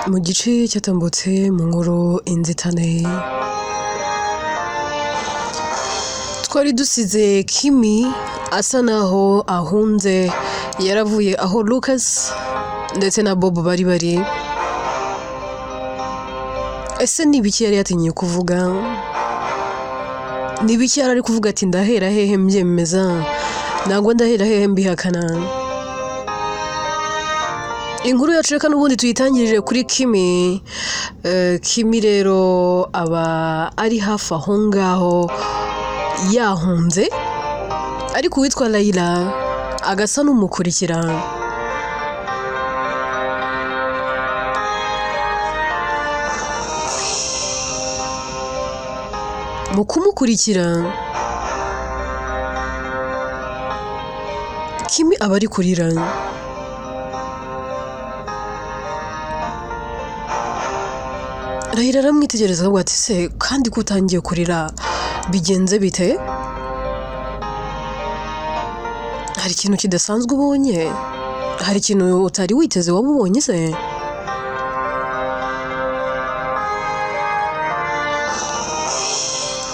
Mu gice cyatambutse mu nkuru Inzitane, twari dusize Kimi asa naho ahunze, yaravuye aho Lucas ndetse na Bob bari bari. Ese ni ibiki yari yatinye kuvuga? Ni ibiki yari ari kuvuga ati ndahera hehe mbyemeza, ntabwo ndahera hehe mbihakana? Inkuru yacu reka n'ubundi tuyitangirire kuri Kimi. Kimi rero aba ari hafi aho ngaho yahunze, ariko uwitwa Layla agasa n'umukurikira. Mu kumukurikira, Kimi aba ari kurira. Layla aramwitegereza akavuga ati se kandi ko utangiye kurira bigenze bite? Hari ikintu kidasanzwe ubonye? Hari ikintu utari witeze waba ubonye se?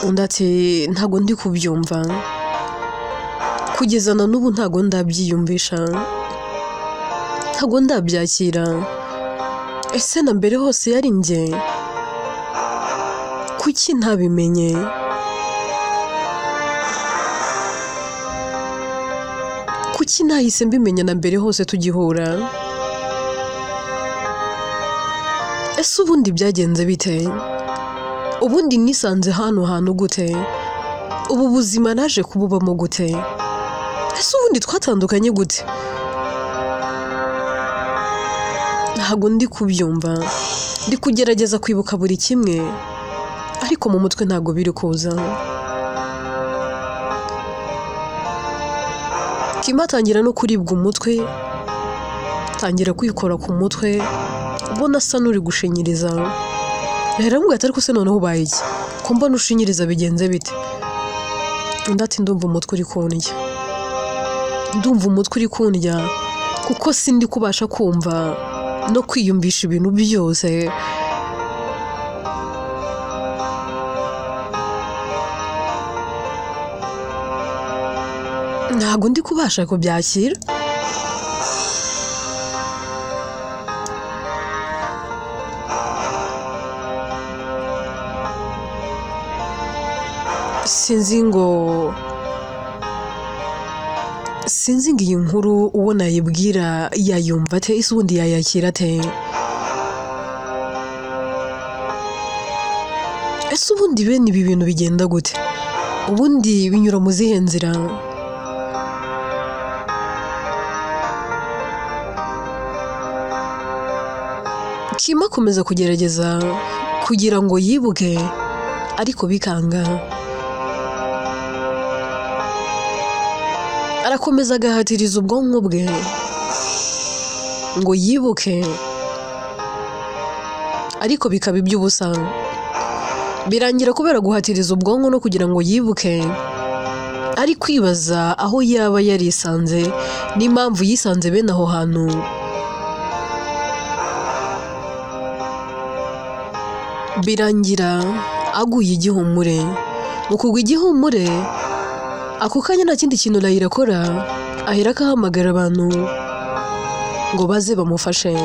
Undi ati ntabwo ndi kubyumva, kugeza na n'ubu ntabwo ndabyiyumvisha, ntabwo ndabyakira. Ese na mbere hose yari njye? Kuki ntabimenye? Kuki nahise mbimenya na mbere hose tugihura? Ese ubundi byagenze bite? Ubundi nisanze hano hantu gute? Ubu buzima naje kububamo gute? Ese ubundi twatandukanye gute? Ntabwo ndi kubyumva, ndi kugerageza kwibuka buri kimwe, ariko mu mutwe ntabwo biri kuza. Kimi atangira no kuribwa umutwe, atangira kwikora ku mutwe, ubona asa n'uri gushinyiriza. Rero aramubwira ati ariko se noneho ubaye iki? Ko mbona ushinyiriza bigenze bite? Undi ati ndumva umutwe uri kundya, ndumva umutwe uri kundya kuko sindi kubasha kumva no kwiyumvisha ibintu byose. Ntabwo ndi kubasha kubyakira. Sinzi ngo iyi nkuru uwo nayibwira yayumva ate? Ese ubundi yayakira ate? Ese ubundi bene ibi bintu bigenda gute? Ubundi binyura mu zihe nzira? Kimi akomeza kugerageza kugira ngo yibuke, ariko bikanga. Arakomeza agahatiriza ubwonko bwe ngo yibuke, ariko bikaba iby'ubusa. Birangira kubera guhatiriza ubwonko no kugira ngo yibuke, ari kwibaza aho yaba yarisanze n'impamvu yisanze bene aho hantu. Birangira aguye igihumure. Mu kugwa igihumure, ako kanya nta kindi kintu Layla akora, ahera akahamagara abantu ngo baze bamufashe.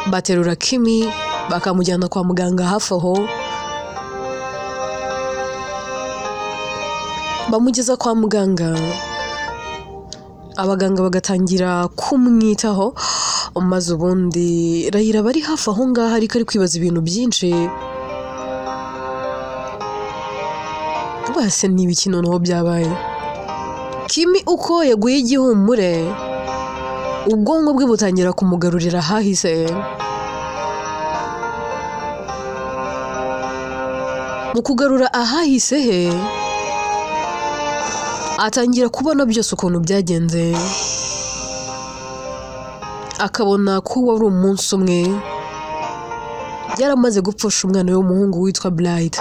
Baterura Kimi bakamujyana kwa muganga hafi aho, bamugeza kwa muganga, abaganga bagatangira kumwitaho. Maze ubundi Layla bari hafi aho ngaho ariko ari kwibaza ibintu byinshi. Base ni ibiki noneho byabaye? Kimi uko yaguye igihumure, ubwonko bwe butangira kumugarurira ahahise. Mu kugarura ahahise he, atangira kubona byose ukuntu byagenze, akabona ko wari umunsi umwe yaramaze gupfusha umwana we w'umuhungu witwa Bright.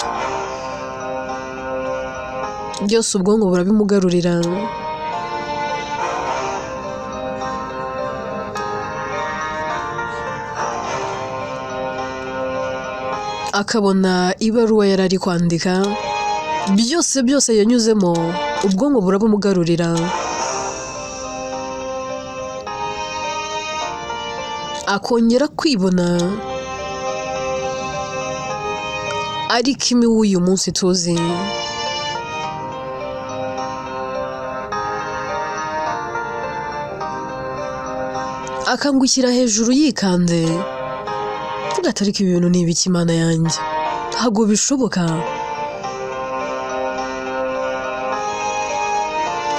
Byose ubwonko burabimugarurira. Akabona ibaruwa yari ari kwandika, byose byose yanyuzemo, ubwonko burabumugarurira. Akongera kwibona ari Kimi w'uyu munsi tuzi. Akangukira hejuru yikanze, avuga ati ariko ibi bintu ni ibiki Mana yanjye, ntabwo bishoboka.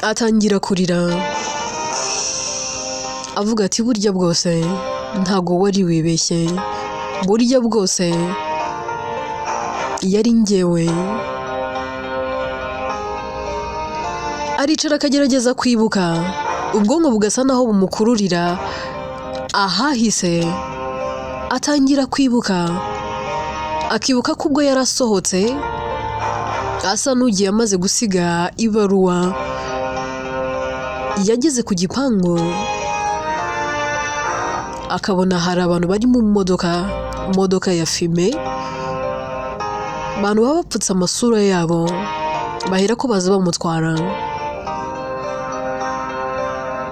Atangira kurira avuga ati burya bwose ntabwo wari wibeshye, burya bwose yari njyewe. Aricara akagerageza kwibuka, ubwonko bugasa naho bumukururira ahahise. Atangira kwibuka, akibuka ko ubwo yarasohotse asa n'ugiye amaze gusiga ibaruwa, yageze ku gipangu akabona hari abantu bari mu modoka ya fime, abantu baba bapfutse amasura yabo, bahera ko baza bamutwara.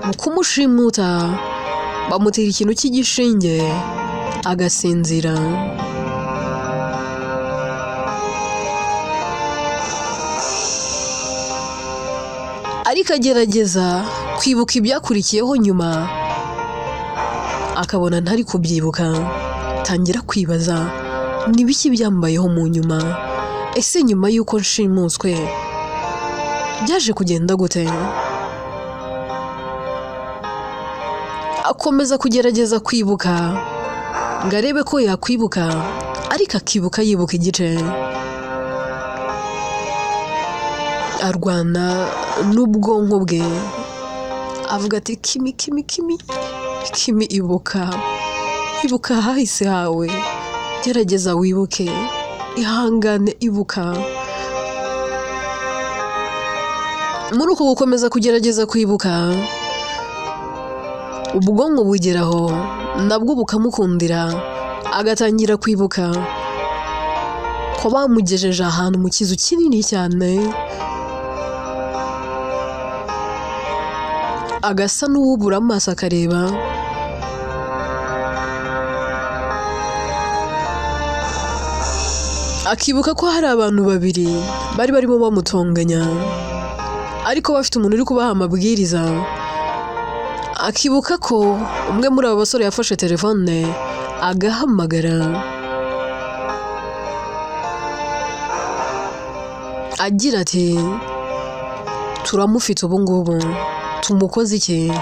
Mu kumushimuta bamutera ikintu cy'igishinge agasinzira. Ariko agerageza kwibuka ibyakurikiyeho nyuma, akabona ntari kubyibuka. Tangira kwibaza ni biki byambayeho mu nyuma, ese nyuma y'uko nshimuswe byaje kugenda gute? Akomeza kugerageza kwibuka ngo arebe ko yakwibuka, ariko akibuka yibuka igice. Arwana n'ubwonko bwe avuga ati Kimi, Kimi, Kimi, Kimi, ibuka, ibuka ahahise hawe, gerageza wibuke, ihangane, ibuka. Muri uko gukomeza kugerageza kwibuka, ubwonko bugeraho nabwo bukamukundira, agatangira kwibuka ko bamugejeje ahantu mu kizu kinini cyane, agasa n'uwubura amaso akareba. Akibuka ko hari abantu babiri bari barimo bamutonganya, ariko bafite umuntu uri kubaha amabwiriza. Akibuka ko umwe muri abo basore yafashe telefone agahamagara agira ati turamufite ubu ngubu, tumukoze iki?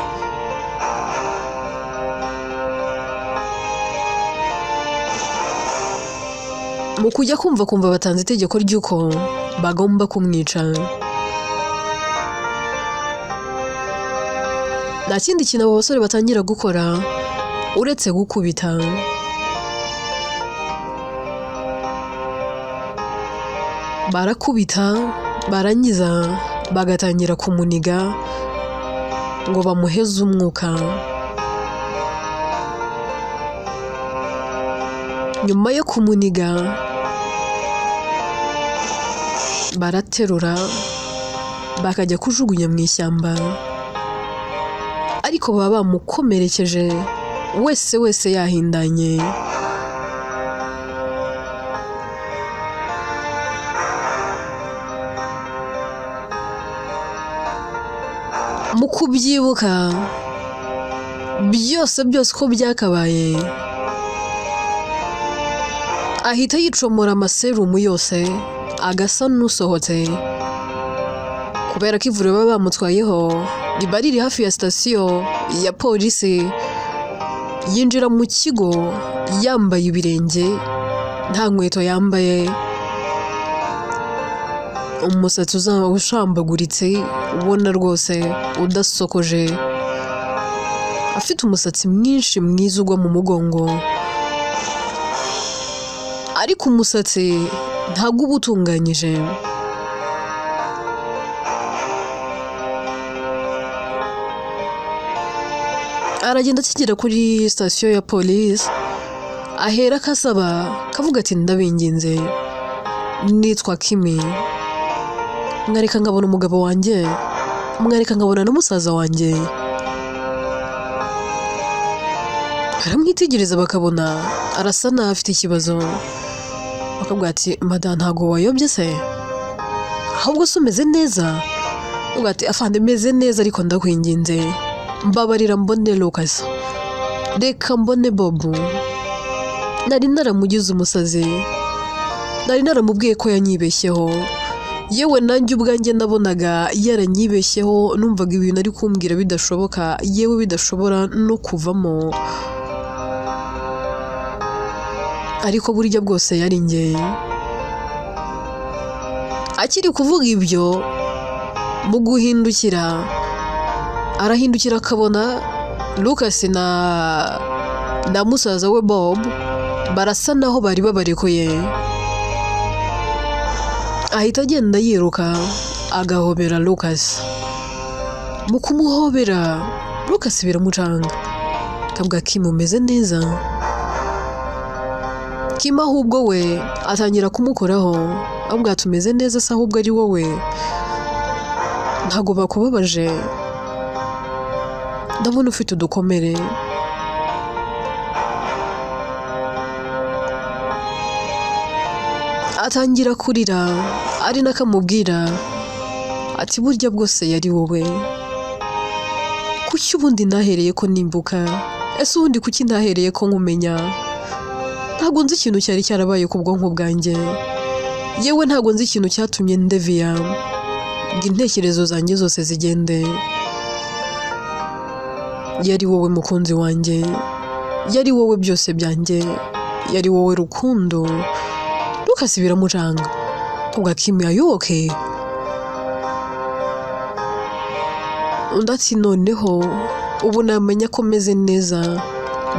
Mu kujya kumva batanze itegeko ry'uko bagomba kumwica. Nta kindi kintu abo basore batangira gukora uretse gukubita. Barakubita, barangiza bagatangira kumuniga ngo bamuheze umwuka. Nyuma yo kumuniga baraterura bakajya kujugunya mu ishyamba, ariko baba bamukomerekeje wese wese yahindanye. Mu kubyibuka byose byose ko byakabaye, ahita yicomora amaserumu yose agasa n'usohotse, kubera ko ivuriro baba bamutwayeho riba riri hafi ya sitasiyo ya polisi. Yinjira mu kigo yambaye ibirenge, nta nkweto yambaye, umusatsi ushambaguritse ubona rwose udasokoje, afite umusatsi mwinshi mwiza ugwa mu mugongo, ariko umusatsi ntabwo uba utunganyije. Aragenda akigera kuri sitasiyo ya polisi, Ahera akasaba kavuga ati ndabinginze, nitwa Kimi, mwareka nkabona umugabo wanjye, mwareka nkabona na musaza wanjye. Baramwitegereza bakabona arasa naho afite ikibazo, bakabwira ati madamu ntago wayobye se, ahubwo se umeze neza? Uvuga ati afande meze neza, ariko ndakwinginze mbabarira mbone Lucas, reka mbone Bob. Nari naramugize umusazi, nari naramubwiye ko yanyibeshyeho, yewe nanjye ubwanjye nabonaga yaranyibeshyeho, numvaga ibintu ari kumbwira bidashoboka, yewe bidashobora no kuvamo, ariko burya bwose yari njye. Akiri kuvuga ibyo, mu guhindukira arahindukira akabona Lucas na musaza we Bob barasa naho bari babarekuye. Ahita agenda yiruka agahobera Lucas. Mu kumuhobera Lucas biramucanga, akavuga Kim umeze neza? Kim ahubwo we atangira kumukoraho avuga ati umeze neza se, ahubwo ari wowe, ntago bakubabaje, ndabona ufite udukomere. Atangira kurira ari nakamubwira ati burya bwose yari wowe, kuki ubundi ntahereye ko nimbuka, ese ubundi kuki ntahereye ko nkumenya? Ntabwo nzi ikintu cyari cyarabaye ku bwonko bwanjye, yewe ntabwo nzi ikintu cyatumye ndeviya ngo intekerezo zanjye zose zigende. Yari wowe mukunzi wanjye, yari wowe byose byanjye, yari wowe rukundo. Lucas biramucanga, ubwo Kim ayoke. Undi ati noneho ubu namenya ko meze neza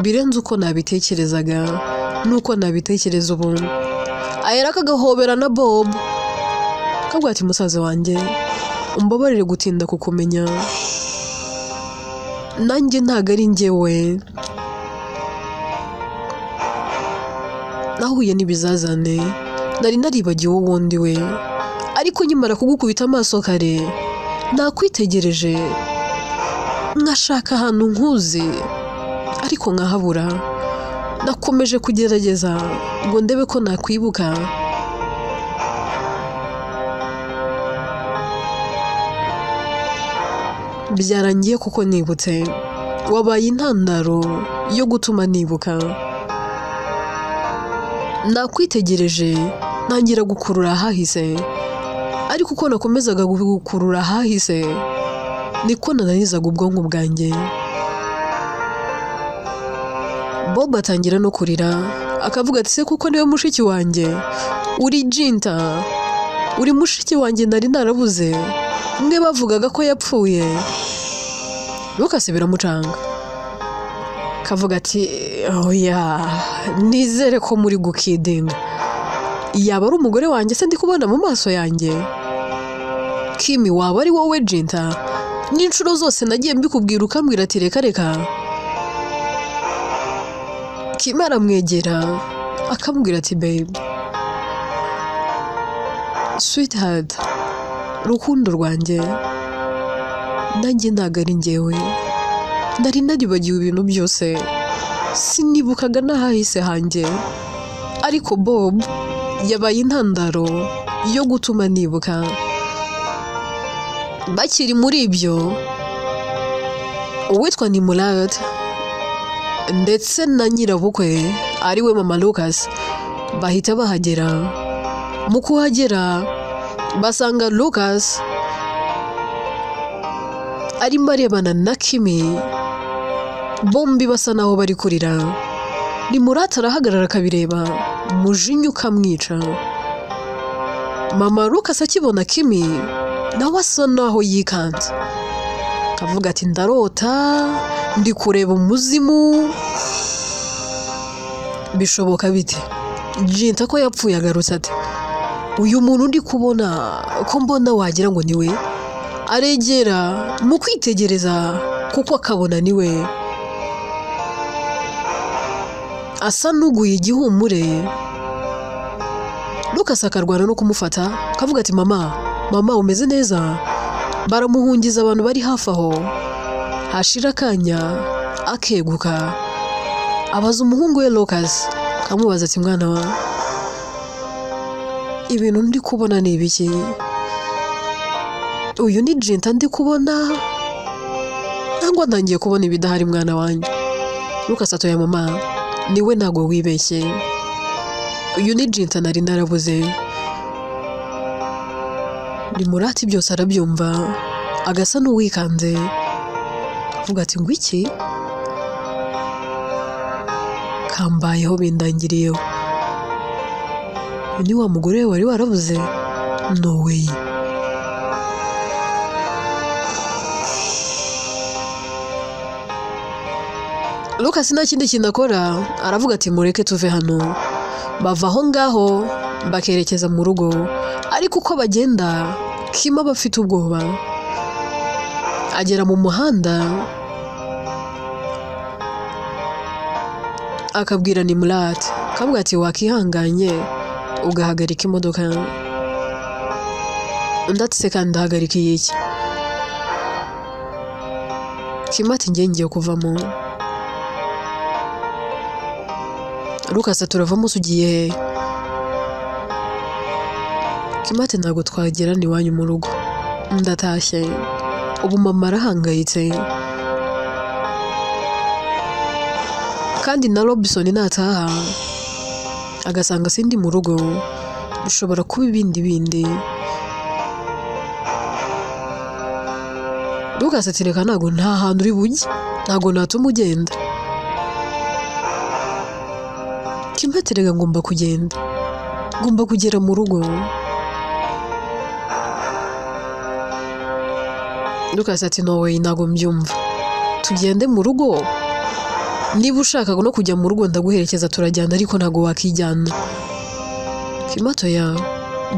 birenze uko nabitekerezaga nuko nabitekereza ubu. Ahera akagahobera na Bob, akavuga ati musaza wanjye umbabarire gutinda kukumenya, nanjye ntago ari njyewe, nahuye n'ibizazane, nari naribagiwe uwundi we, ariko nkimara kugukubita amaso kare nakwitegereje nkashaka ahantu nkuzi ariko nkahabura. Nakomeje kugerageza ngo ndebe ko nakwibuka. Byarangiye kuko nibutse, wabaye intandaro yo gutuma nibuka. Nakwitegereje ntangira gukurura ahahise, ariko uko nakomezaga gukurura ahahise niko nananizaga ubwonko bwanjye. Bob atangira no kurira akavuga ati se kuko niwe mushiki wanjye, uri Jinta, uri mushiki wanjye nari narabuze, mwe bavugaga ko yapfuye. Lucas biramucanga, kavuga ati oya, nizere ko muri gukidinga, yaba ari umugore wanjye se ndi kubona mu maso yanjye? Kimi waba ari wowe Jinta? N'inshuro zose nagiye mbikubwira ukambwira ati reka reka. Kim aramwegera akamubwira ati babe, sweetheart, rukundo rwanjye, nanjye ntago ari njyewe, nari naribagiwe ibintu byose, sinibukaga n'ahahise hanjye, ariko Bob yabaye intandaro yo gutuma nibuka. Bakiri muri ibyo, uwitwa Nimurad ndetse na nyirabukwe ariwe mama Lucas bahita bahagera. Mu kuhagera basanga Lucas arimo arebana na Kimi, bombi basa naho bari kurira. Nimurad arahagarara akabireba, umujinya ukamwica. Mama Lucas akibona Kimi nawe asa naho yikanze, akavuga ati ndarota, ndi kureba umuzimu, bishoboka bite? Jinta ko yapfuye agarutse ate? Uyu muntu ndi kubona ko mbona wagira ngo niwe. Aregera mu kwitegereza kuko akabona niwe. Asa n'uguye igihumure. Lucas akarwana no kumufata, akavuga ati mama, mama umeze neza? Baramuhungiza abantu bari hafi aho. Hashira akanya akeguka, abaza umuhungu we Lucas, akamubaza ati mwana wa, ibintu ndi kubona ni ibiki? Uyu ni Jinta ndi kubona cyangwa ntangiye kubona ibidahari mwana wanjye? Lucas atoya mama, niwe ntago wibeshye, uyu ni Jinta nari narabuze. Ni Murati byose arabyumva, agasa n'uwikanze, avuga ati ngo iki kambayeho bindangiriyeho. Ni wa mugore wari warabuze? No way. Lucas nta kindi kintu akora, aravuga ati mureke tuve hano. Bava aho ngaho bakerekeza mu rugo, ariko uko bagenda Kim aba afite ubwoba. Agera mu muhanda akabwira Nimurati, akavuga ati wakihanganye ugahagarika imodoka. Undi ati se kandi ndahagarika iki? Kim ati njye ngiye kuvamo. Lucas turavamo ugiye he? Kim ati ntabwo twagerana iwanyu mu rugo, ndatashye. Ubu mama arahangayitse, kandi na Robinson nataha agasanga sindi mu rugo, bishobora kuba ibindi bindi. Lucas ati reka ntabwo nta hantu uri bujye, ntabwo natuma ugenda. Kim ati reka ngomba kugenda, ngomba kugera mu rugo. Lucas ati no way, ntabwo mbyumva, tugende mu rugo. Niba ushaka no kujya mu rugo ndaguherekeza turajyana, ariko ntabwo wakijyana. Kim ati oya,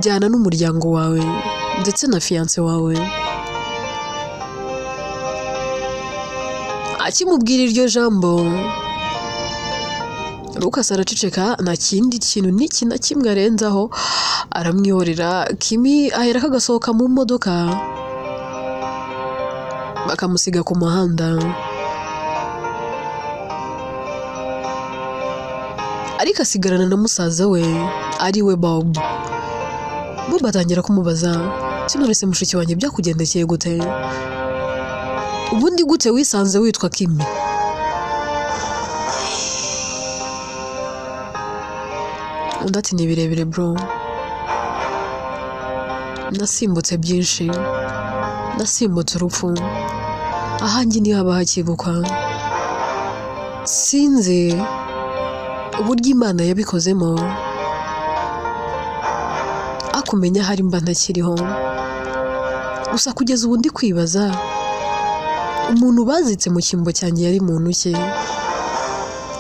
jyana n'umuryango wawe ndetse na fiance wawe. Akimubwira iryo jambo Lucas araceceka, nta kindi kintu n'iki na kimwe arenzaho, aramwihorera. Kimi aherako agasohoka mu modoka, bakamusiga ku muhanda. Ariko asigarana na musaza we ari we Bob. Bob atangira kumubaza, none se mushiki wanjye byakugendekeye gute? Ubundi gute wisanze witwa Kimi? Undi ati ni birebire bro, nasimbutse byinshi, nasimbutse urupfu, ahanjye ntihaba hakibukwa. Sinzi uburyo Imana yabikozemo, akumenya hari mba ntakiriho. Gusa kugeza ubu ndi kwibaza umuntu bazitse mu cyimbo cyanjye yari muntu ki,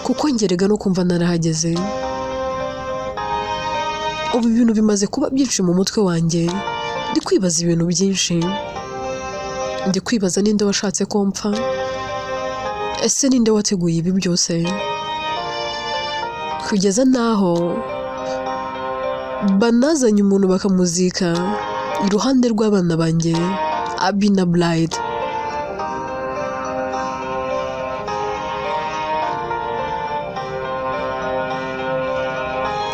kuko ngerega no kumva narahageze. Ubu ibintu bimaze kuba byinshi mu mutwe wanjye, ndi kwibaza ibintu byinshi. Ndi kwibaza ninde washatse ko mpfa, ese ninde wateguye ibi byose, kugeza naho banazanye umuntu bakamuzika iruhande rw'abana banjye Abi na Bride.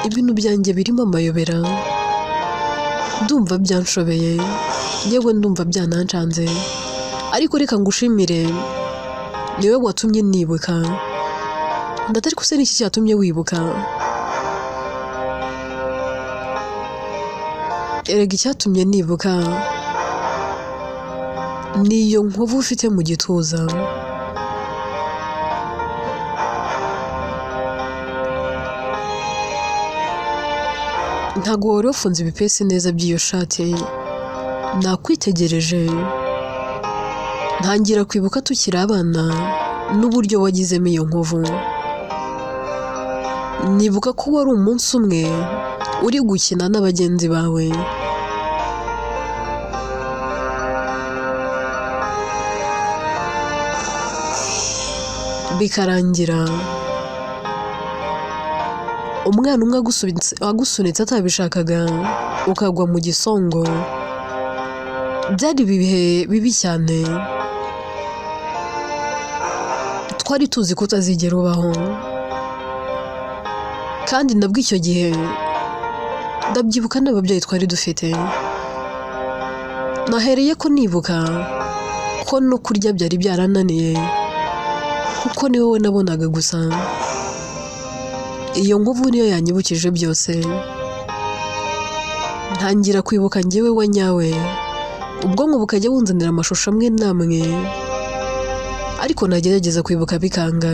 Ibintu byanjye birimo amayobera, ndumva byanshobeye, yewe ndumva byanancanze. Ariko reka ngushimire, niwe watumye nibuka. Ndatari ko se niki cyatumye wibuka? Erega icyatumye nibuka niyo nkovu ufite mu gituza. Ntabwo wari wafunze ibipesi neza by'iyo shati, nakwitegereje ntangira kwibuka tukiri abana n'uburyo wagizemo iyo nkovu. Nibuka ko wari umunsi umwe uri gukina n'abagenzi bawe, bikarangira Umwana umwe agusunitse atabishakaga ukagwa mu gisongo. Byari ibihe bibi cyane, twari tuzi ko utazigera ubaho, kandi nabwo icyo gihe ndabyibuka n'ababyeyi twari dufite. Nahereye ko nibuka ko no kurya byari byarananiye kuko ni wowe nabonaga gusa. Iyo nkovu niyo yanyibukije byose, ntangira kwibuka njyewe wa nyawe, ubwonko bukajya bunzanira amashusho amwe n'amwe, ariko nagerageza kwibuka bikanga.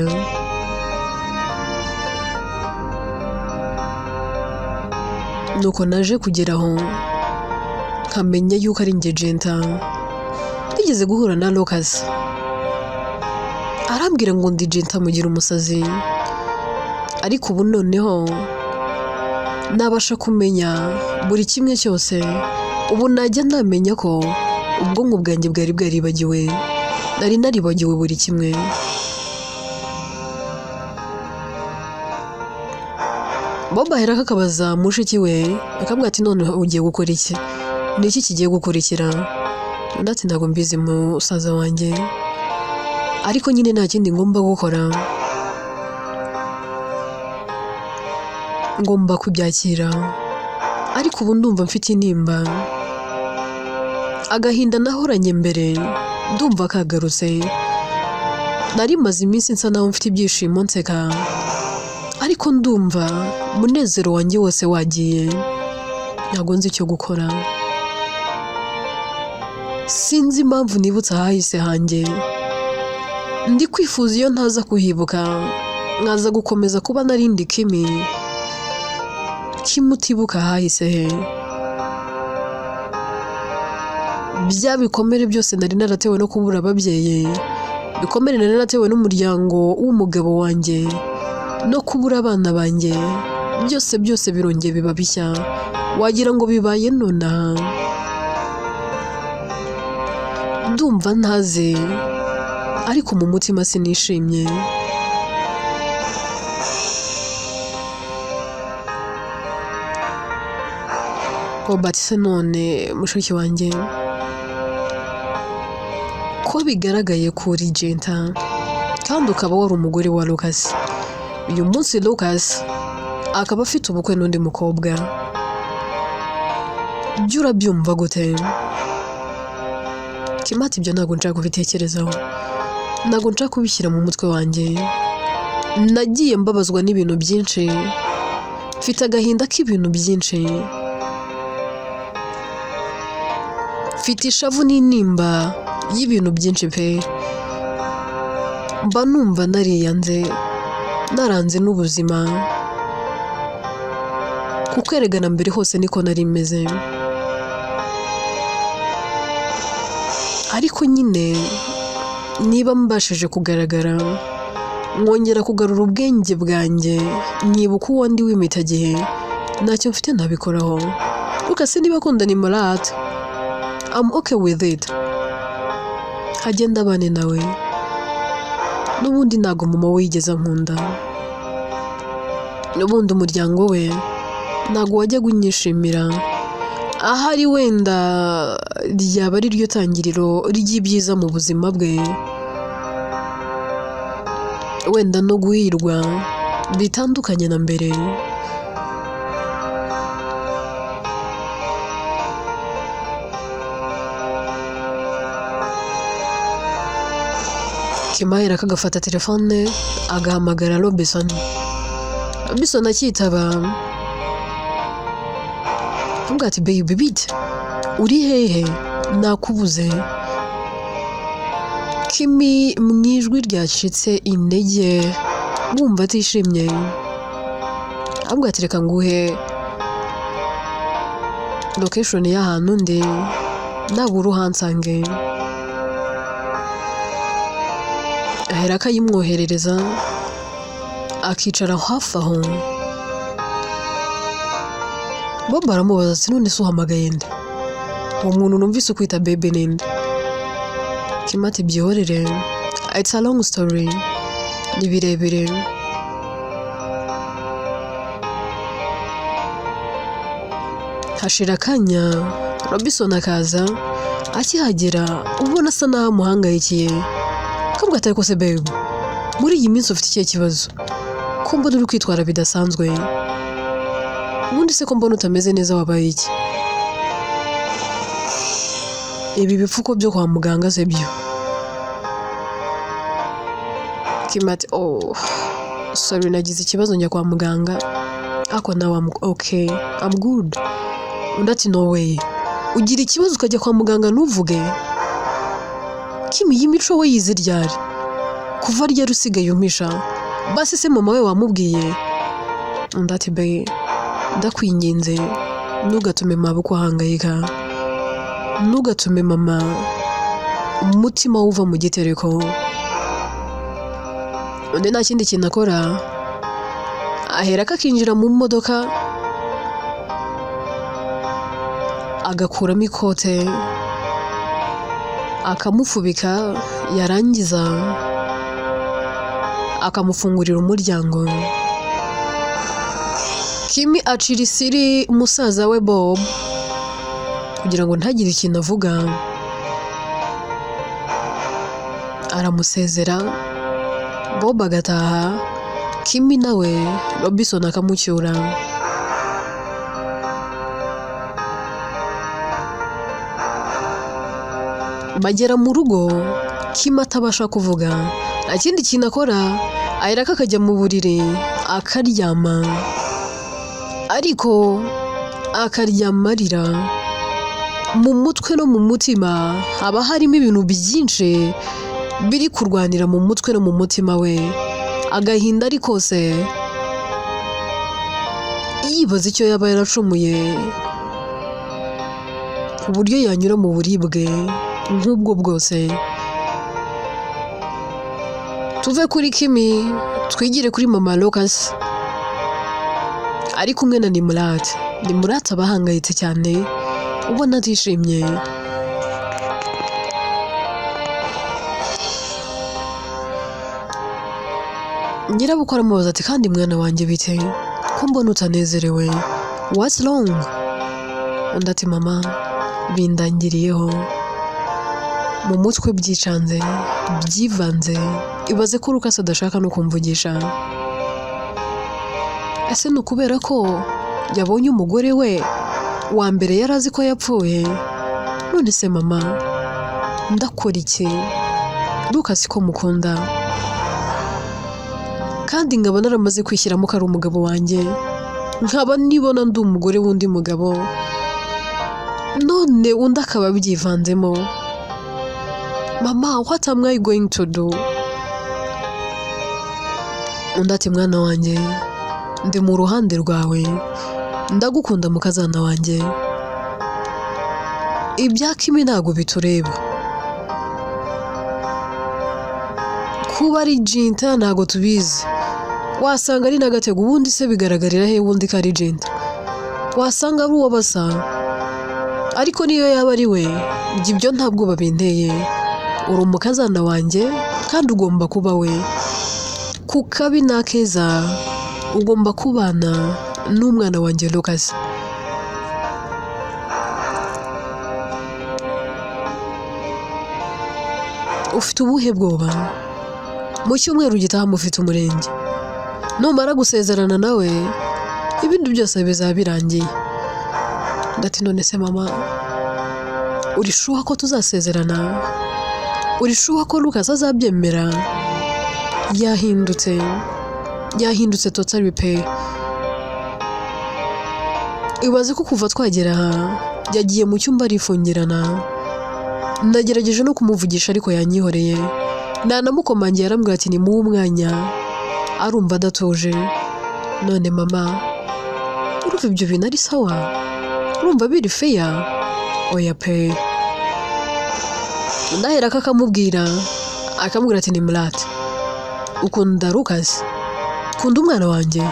Nuko naje kugera aho nkamenya yuko ari njye Jenta. Nigeze guhura na Lucas arambwira ngo ndi Jenta mugira umusazi, ariko ubu noneho nabasha kumenya buri kimwe cyose. Ubu najya namenya ko ubwonko bwanjye bwari bwaribagiwe, nari naribagiwe buri kimwe. Bob aherako akabaza mushiki we akamubwira ati none ugiye gukora iki? Ni iki kigiye gukurikira? Undi ati ntabwo mbizi musaza wanjye, ariko nyine nta kindi ngomba gukora, ngomba kubyakira. Ariko ubu ndumva mfite intimba, agahinda nahoranye mbere ndumva kagarutse. Nari maze iminsi nsa naho mfite ibyishimo nseka, ariko ndumva umunezero wanjye wose wagiye. Ntabwo nzi icyo gukora, sinzi impamvu nibutse ahahise hanjye. Ndi kwifuza iyo ntaza kuhibuka, nkaza gukomeza kuba narindi Kimi, Kimi utibuka ahahise he. Bya bikomere byose nari naratewe no kubura ababyeyi, bikomere nari naratewe n'umuryango w'umugabo wanjye no kubura abana banjye, byose byose birongeye biba bishya, wagira ngo bibaye nonaha. Ndumva ntazi, ariko mu mutima sinishimye. Robert se none mushiki wanjye, ko bigaragaye ko uri Jenta kandi ukaba wari umugore wa Lucas, uyu munsi Lucas akaba afite ubukwe n'undi mukobwa, byo urabyumva gute? Kimati ibyo ntabwo nshaka kubitekerezaho, ntabwo nshaka kubishyira mu mutwe wanjye. Nagiye mbabazwa n'ibintu byinshi, mfite agahinda k'ibintu byinshi, mfite ishavu n'intimba y'ibintu byinshi pe. Mba numva nariyanze, naranze n'ubuzima, kuko erega mbere hose niko nari meze. Ariko nyine niba mbashije kugaragara, nkongera kugarura ubwenge bwanjye, nkibuka uwo ndi w'impitagihe, ntacyo mfite ntabikoraho. Lucas niba akunda ni Murat, I'm okay with it. Agenda abane nawe, n'ubundi ntabwo mama we yigeze ankunda, n'ubundi umuryango we ntabwo wajyaga unyishimira. Ahari wenda ryaba ari ryo tangiriro ry'ibyiza mu buzima bwe, wenda no guhirwa bitandukanye na mbere. Kimahera akagafata telefone agahamagara Robinson. Robinson akitaba avuga ati baby bite, uri hehe? Nakubuze. Kimi mu ijwi ryacitse intege wumva atishimye, avuga ati reka nguhe location y'ahantu ndi, nabura uhansange. Ahera akayimwoherereza akicara hafi aho. Bob aramubaza ati none se uhamagaye nde? Uwo muntu numvise ukwita bebe ninde? Kim ati byihorere, it's a long story, ni birebire. Hashira akanya Robinson akaza, akihagera ubona asa naho amuhangayikiye, akavuga ati ariko se babe, muri iyi minsi ufite ikihe kibazo? Ko mbona uri kwitwara bidasanzwe? Ubundi se ko mbona utameze neza wabaye iki? Ibi bipfuko byo kwa muganga se byo? Kim ati oh sorry, nagize ikibazo njya kwa muganga, ariko nawe okay, I'm good. Undi ati no way, ugira ikibazo ukajya kwa muganga ntuvuge? Kim iyi mico we yize ryari? Kuva ryari usigaye umpisha? Basi se mama we wamubwiye? Undi ati bae, ndakwinginze ntugatume mabukwe ahangayika, ntugatume mama umutima we uva mu gitereko. Undi nta kindi kintu akora, aherako akinjira mu modoka, agakuramo ikote, akamufubika, yarangiza akamufungurira umuryango. Kimi acira isiri musaza we Bob kugira ngo ntagire ikintu avuga, aramusezera. Bob agataha, Kimi nawe Robinson akamucyura. Bagera mu rugo, Kim atabasha kuvuga, nta kindi kintu akora, aherako akajya mu buriri akaryama, ariko akaryama arira. Mu mutwe no mu mutima haba harimo ibintu byinshi biri kurwanira mu mutwe no mu mutima we, agahinda ari kose, yibaza icyo yaba yaracumuye ku buryo yanyura mu buribwe nk'ubwo bwose. Tuve kuri Kimi twigire kuri mama Lucas ari kumwe na Nimurate. Nimurate aba ahangayitse cyane, ubona atishimye. Nyirabukwe aramubaza ati kandi mwana wanjye bite? Ko mbona utanezerewe? What's wrong? Undi ati mama, bindangiriyeho, mu mutwe byicanze, byivanze, ibaze ko Lucas adashaka no kumvugisha. Ese ni ukubera ko yabonye umugore we wa mbere yari azi ko yapfuye? None se mama, ndakora iki? Lucas ko mukunda, kandi nkaba naramaze kwishyiramo ko ari umugabo wanjye, nkaba nibona ndi umugore w'undi mugabo, none undi akaba abyivanzemo. Mama, what am I going to do? Undi ati mwana wanjye, ndi mu ruhande rwawe, ndagukunda mukazana wanjye, ibya Kimi ntabwo bitureba, kuba ari Jinta ntabwo tubizi, wasanga ari n'agatego. Ubundi se bigaragarira he ubundi ko ari Jinta? Wasanga ari uwo basa, ariko niyo yaba ari we, ibyo ntabwo babinteye. Uri umukazana wanjye kandi ugomba kuba we, ku kabi n'akeza ugomba kubana n'umwana wanjye Lucas. Ufite ubuhe bwoba? Mu cyumweru gitaha mufite umurenge, numara gusezerana nawe ibindi byose bizaba birangiye. Ndati none se mama, uri shuha ko tuzasezerana? Uri shuha ko Lucas azabyemera? Yahindutse, yahindutse totally pe. Ibaze ko kuva twagera aha yagiye mu cyumba arifungirana, nagerageje no kumuvugisha ariko yanyihoreye, nanamukomangiye arambwira ati nimuhe umwanya, arumva adatuje. None mama, urumva ibyo bintu ari sawa? Urumva biri feya? Oya pe. Ndaherako akamubwira, akamubwira ati Nimurate, ukunda Lucas? Kunda umwana wanjye?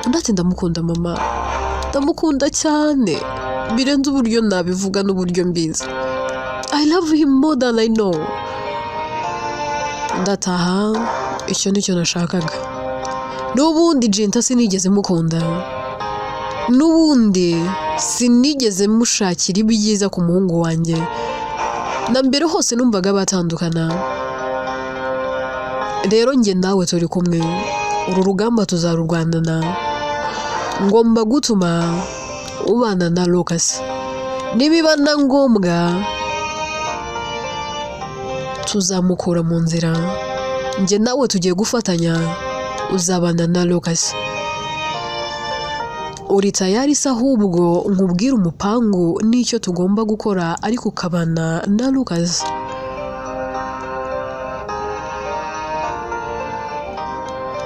Undi ati ndamukunda mama, ndamukunda cyane birenze uburyo nabivuga n'uburyo mbizi. I love him more than I know. Ndataha, icyo nicyo nashakaga. N'ubundi Jinta sinigeze mukunda, N'ubundi sinigeze mushakira ibyiza ku muhungu wanjye, na mbere hose numvaga batandukana. Rero njye nawe turi kumwe, uru rugamba tuzarurwanana. Ngomba gutuma ubana na Lucas, nibiba na ngombwa tuzamukura mu nzira. Njye nawe tugiye gufatanya, uzabana na Lucas. Uri tayari se ahubwo nkubwire umupangu n'icyo tugomba gukora ariko ukabana na Lucas?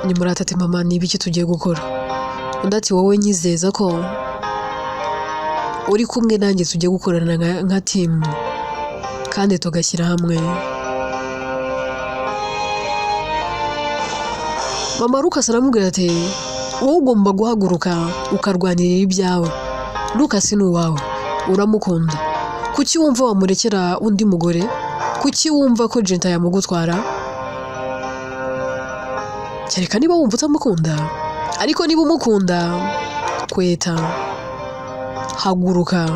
Nimurata ati mama ni ibiki tugiye gukora? Undi ati wowe nyizeza ko uri kumwe nanjye tugiye gukorana nka timu kandi tugashyira hamwe. Mama Lucas aramubwira ati wowe ugomba guhaguruka ukarwanirira ibyawe. Lucas ni uwawe, uramukunda. Kuki wumva wamurekera undi mugore? Kuki wumva ko Jenta yamugutwara? Kereka niba wumva utamukunda, ariko niba umukunda kweta, haguruka,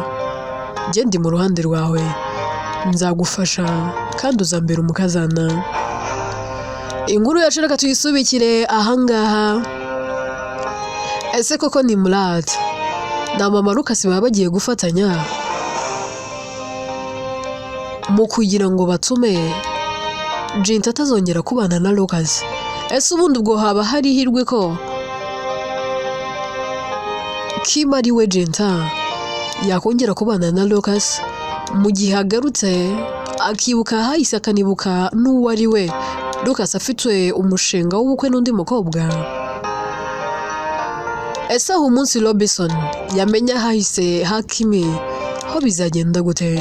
njye ndi mu ruhande rwawe, nzagufasha kandi uzambera umukazana. Inkuru yacu reka tuyisubikire ahangaha. Ese koko ni Murata na mama Lucas baba bagiye gufatanya mu kugira ngo batume Jenta atazongera kubana na Lucas? Ese ubundi ubwo haba hari ihirwe ko Kim ari we Jenta yakongera kubana na Lucas mu gihe agarutse akibuka ahahise akanibuka n'uwo ari we? Lucas afite umushinga w'ubukwe n'undi mukobwa. Ese aho umunsi Robinson yamenya ahahise Hakimi ho bizagenda gute?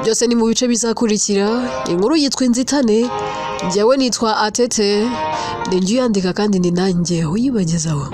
Byose ni mu bice bizakurikira. Inkuru yitwa Inzitane, njyewe nitwa Atete, ni njye uyandika kandi ni nanjye uyibagezaho.